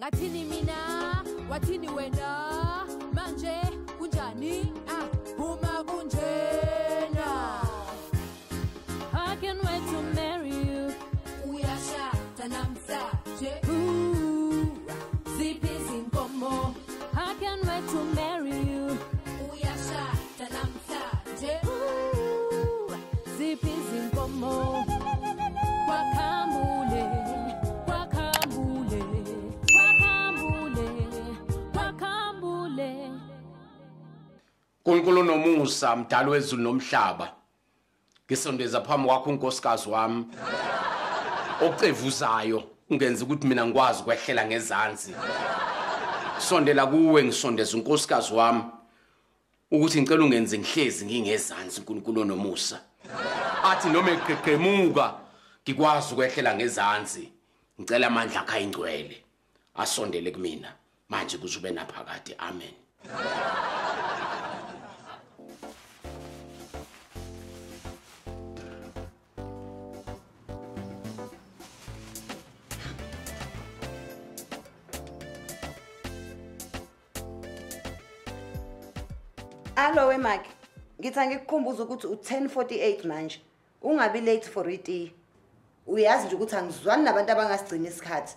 Ngathini mina, wathini wena, manje kunjani? Ah, uma kunjena. I can't wait to marry you. Uyashada namhlanje. Ooh, ziphi izinkomo? I can't wait to marry you. Uyashada namhlanje. Ooh, ziphi izinkomo? Kwakhambule, kwakhambule, kwakhambule, kwakhambule. uNkulunkulu nomusa mdalo wezulu nomhlaba. Ngisondeza phambi kwakho unkosikazi wami ocevuzayo ungenza ukuthi mina ngikwazi ukwehlela ngezansi. Sondela kuwe ngisondeza unkosikazi wami ukuthi ngicela ungenze ngihlezi ngingezansi uNkulunkulu nomusa. Athi noma eqeqemuka ngikwazi ukwehlela ngezansi. Ngicela amandla akhe ayingcwele asondele kumina manje kuze ube naphakade. Amen. Alo we Maki, ngithi angikukhumbuza ukuthi u10:48 manje. Ungabi late for itiye. Uyazi nje ukuthi angizwani nabantu abangasigcina isikhathi.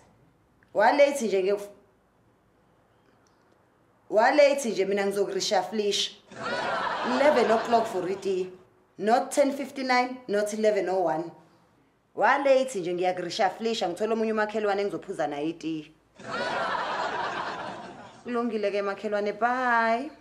Wa late nje ngeke Wa late nje mina ngizokureshufflisha. 11 o'clock for itiye. Not 10:59, not 11:01. Wa late nje ngiyakureshufflisha ngithola omunye umakhelwane engizophuza naye itiye. Kulungile ke makhelwane, bye.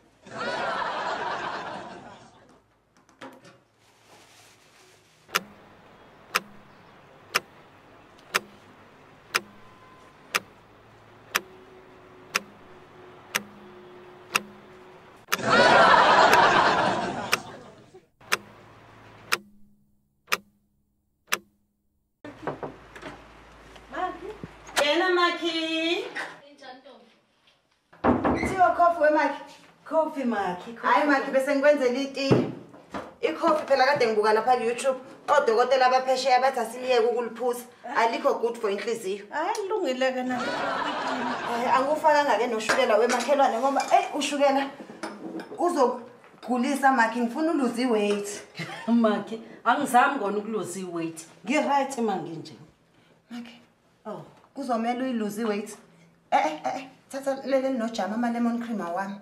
Coffee Maki. Hayi Maki bese ngikwenzela itiye. Ikhofi phela kade ngibuka lapha ku YouTube. Odokotela abaphesheya bathi asiliyeke ukuliphuza. Alikho good for inhliziyo. Hayi lungile ke na. Angufakanga ke noshukela wemakhelwane ngoba ushukela uzogulisa Maki, ngifuna uluze iweight. Maki, angizami kona ukuluze iweight. Ngi right manje nje. Maki. Oh, kuzomela uyiluze iweight. Thatha leli nojama ama lemon cream awami.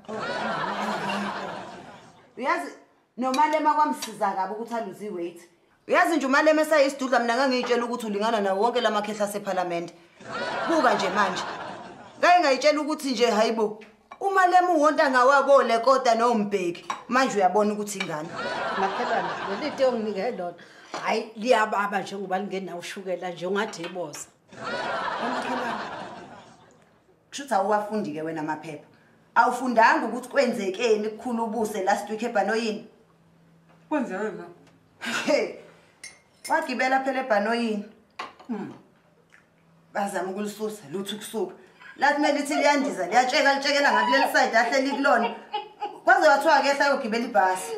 Uyazi nomalema kwamsiza kabi ukuthi aluze iweight. Uyazi nje umalema esayisidudla mina ngangiyitshela ukuthi ulingana nawo wonke lamakhehla aseParliament. Buka nje manje. Ngake ngayitshela ukuthi nje hayibo umalema uwonta ngawabole kodwa nombheki. Manje uyabona ukuthi ingane. Makhelwane leli tiye onginike lona. Hayi liyababa nje ngoba lingenawo ushukela nje ungathi iboza. Makhelwane kushuthi awuwafundi ke wena amaphepha. Awufundanga ukuthi kwenzekeni kukhulu ubuse last week ebhanoyini. Kwenzeke na? Hey. Wagibela phela ebhanoyini. Bazama ukulisusa lutho kusuka. Lathi mele lithi liyandiza liyatsheka litshekela ngakuleli side ahleli kulona. Kwaze wathiwa ke ehla yogibela ibhasi.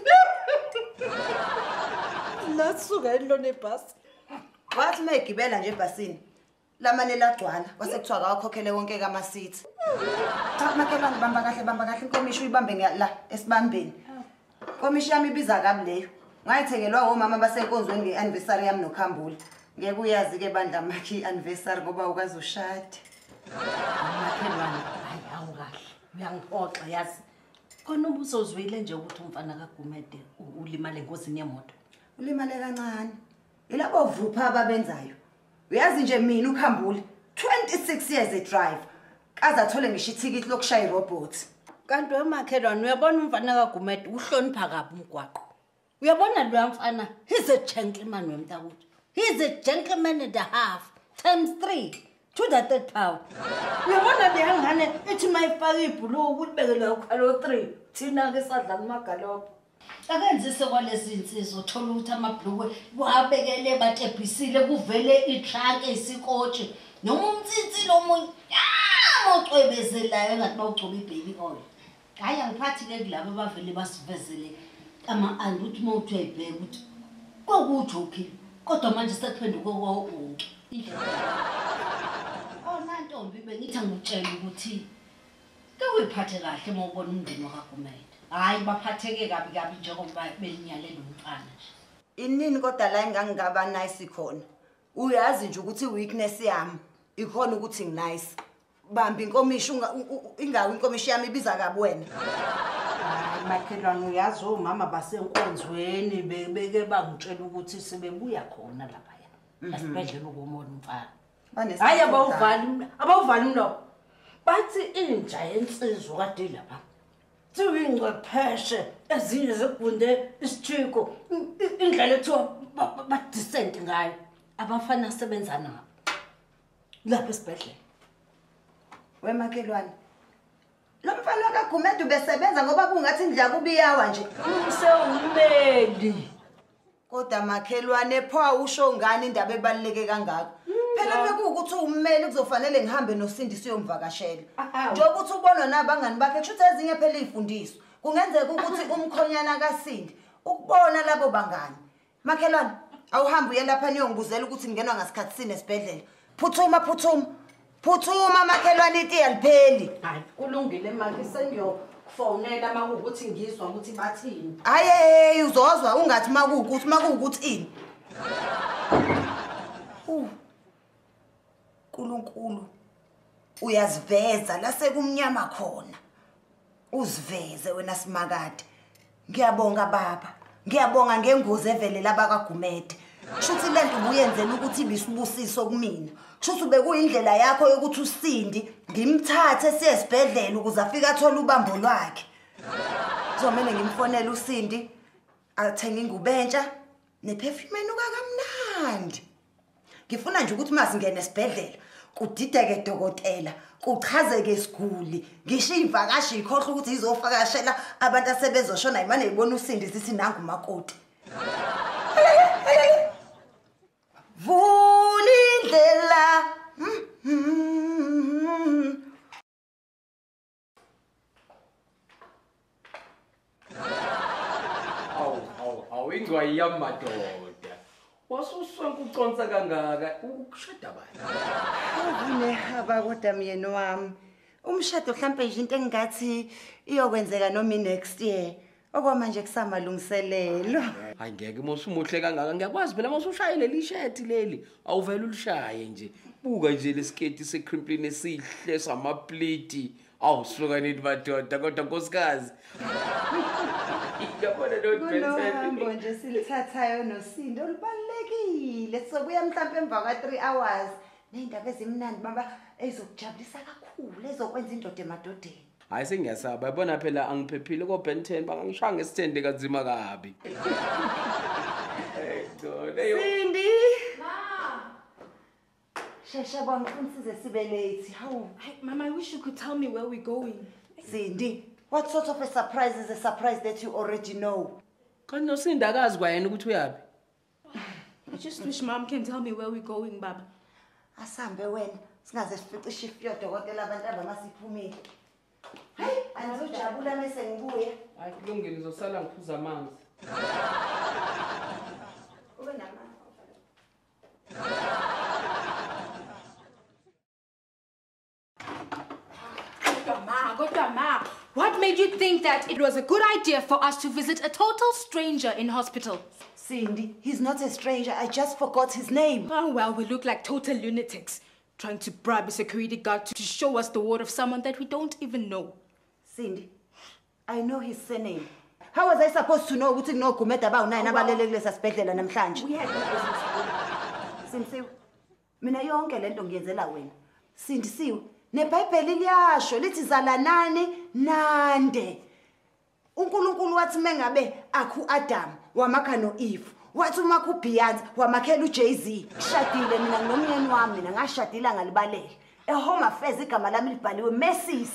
Lasuka elona ibhasi. Wathi mayigibela nje ebhasini. Lamane lagcwala kwase kuthiwa akakhokhele wonke kamasithi. Cha makhelwane bamba kahle inkomishi uyibambe la esibambeni. Inkomishi yami ibiza kabi leyo. Ngayithengelwa omama basenkonzweni ngeanniversary yami noKhambule. Ngeke uyazi ke bandla Maki anniversary ngoba ukazoshada. Makhelwane hayi awukahle. Uyangiphoxa yazi. Khona ubuzozwile nje ukuthi umfana kaGumede ulimale engozini yemoto. Ulimale kancane. Yilabo vupha ababenzayo. Uyazi nje mina uKhambule 26 years a drive kaze athole ngisho ithikithi lokushaya irobot. Kanti wemakhelwane uyabona umfana kaGumede uhlonipha kabi umgwaqo. Uyabona lo mfana, he's a gentleman wemntakuthi. He's a gentleman and a half times 3 to the third power. Uyabona le ngane ithi mayifaka ibhuluku kulibekele ukhalo 3 thina ke sadlala amagalopho. Akenzise kwalezi insizwa uthola ukuthi amabhlukwe wabekele batebhisile kuvele itrunk eyisikotshi noma umtsitsi lomunye ocwebezelayo engathi bawugcoba ibaby oil. Hayi angiphathi ke kulabo abavele basivezele ama-and ukuthi uma uthi uyayibheka ukuthi kokuthi okay kodwa manje sekuphenduke kwawonke. Oh nanto Ntombi bengithi angikutshela ukuthi ke uyiphathe kahle uma ubona umndeni wakaGumede. Hayi baphatheke kabi kabi njengoba belinyalela umfana nje. Inini kodwa la engangingaba nice khona. Uyazi nje ukuthi weakness yami ikhona ukuthi nginice. Bamba inkomishi ingawi inkomishi yami ibiza kabi wena. Hayi makhelwane uyazi omama basenkonzweni bebeke bangitshela ukuthi sebebuya khona lapha. Esibhedlela ukumona umfana. Hayi abawuvali umlomo. Bathi inja yensizwa kade lapha. Thiwingcwepheshe ezinye zegunde isithiko indlela ethiwa ba decent ngayo. Abafana sebenza nabo lapha esibhedlela. Wemakhelwane, lo mfana kaGumede ubesebenza ngoba kungathi indlela kubiyawa nje. Usewummeli. Kodwa makhelwane pho usho ngani indaba ebaluleke kangaka? Phela bekuwukuthi ummeli kuzofanele ngihambe noSindi siyomvakashela. Njengoba uthi ubonwa nabangani bakhe kusho ukuthi ezinye phela izifundiso. Kungenzeka ukuthi umkhonyana kaSindi ukubona labo bangani. Makhelwane, awuhambe uye lapha niyongibuzela ukuthi ngingenwa ngasikhathi sini esibhedlela. Phuthuma phuthuma. Phuthuma makhelwane itiye alipheli. Hayi kulungile manje sengiyokufonela makuwukuthi ngizwa ukuthi bathini. Hayi uzozwa ungathi makuwukuthi ini. uNkulunkulu uyaziveza la sekumnyama khona. Uziveze wena simakade. Ngiyabonga baba. Ngiyabonga ngengozi evele laba kaGumede. Kushuthi lento ubuyenzela ukuthi ibisibusiso kumina. Kushuthi ubekuyindlela yakho yokuthi uSindi ngimthathe siye esibhedlela ukuze afike athole ubambo lwakhe. Kuzomele ngimfonele uSindi athenge ingubo entsha neperfume enuka kamnandi. Ngifuna nje ukuthi masingene esibhedlela kudideke dokotela, kuchazeke isiguli, ngisho ivakashi ikhohle ukuthi izofakashela abantu asebezoshona imane ibona uSindi sithi nangu umakoti. Vula indlela. Awu ingwayi yami madoda. Wasusonke uconsa kangaka ukushada bani? Unehaba kodwa myeni wami. Umshado mhlambe nje into engathi iyokwenzeka noma next year. Okwamanje kusamalungiselelo. Hayi ngeke mosumuhle kangaka ngiyakwazi phela mosushayele leli shirt leli awuvele ulishaye nje. Buka nje lesiketi secrimplin esihle samaplate. Awusuka nithi madoda kodwa nkosikazi. Ngiyabona lo kunohambo nje silithathayo noSindi olubalulekile. Sizobuya mhlawumbe emva kwa 3 hours. Nezindaba ezimnandi baba ezokujabulisa kakhulu ezokwenza indoda emadodeni. Hayi sengiyasaba yabona phela angiphephile ko Ben 10 bangangishaya ngesithende kanzima kabi. Hey Sindi. Ma. Shesha bangifuna size sibe late. Hawu. Mama, I wish you could tell me where we're going. Sindi, what sort of a surprise is a surprise that you already know? Kanti noSindi akazi kwayena ukuthi uyapi. I just wish Mom can tell me where we're going, Baba. Asambe wena, singaze sifice ishift yodokotela abantu abamasiphumile. Hayi, angizojabula mase ngibuya. Hayi kulungile ngizosala ngiphuza amanzi. Ube namanzi. Kodwa ma, what made you think that it was a good idea for us to visit a total stranger in hospital? Cindy, he's not a stranger. I just forgot his name. Oh, well, we look like total lunatics, trying to bribe a security guard to show us the word of someone that we don't even know. Cindy, I know his surname. How was I supposed to know ukuthi kunoGumede abawu9 abalele kulesa sibhedlela namhlanje? We had no business. Sindisiwe, mina yonke lento ngiyenzela wena. Sindisiwe, neBhayibheli liyasho lithi zalanani nande. uNkulunkulu wathi mengabe akhu Adam wamakha noEve, wathi umakha uBeyonce wamakhela uJay-Z. Ngishadile mina nginomyeni wami, mina ngashadile ngalibalele. eHome Affairs igama lami libhaliwe Mrs.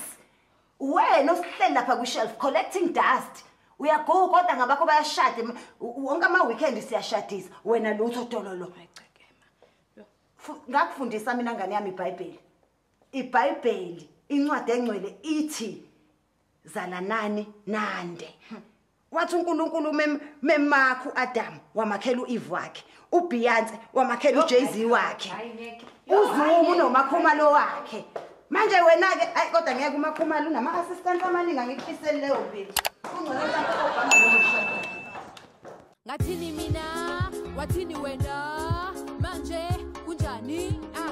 Wena osihleli lapha kwi-shelf collecting dust. Uyaguga kodwa ngabakho bayashada wonke ama weekend siyashadisa wena lutho dololo. Ngakufundisa mina ngane yami iBhayibheli. iBhayibheli incwadi engcwele ithi zalanani nande. Wathi uNkulunkulu memakho uAdam wamakhela uEve wakhe, uBeyonce wamakhela uJay-Z wakhe. UZuma unoMakhumalo wakhe. Manje wena ke ayi kodwa ngeke uMakhumalo unama assistant amaningi angikufiseli leyo mpilo. Kungcono mhlawumbe Obama noMichelle. Ngathini mina, wathini wena, manje kunjani? Ah.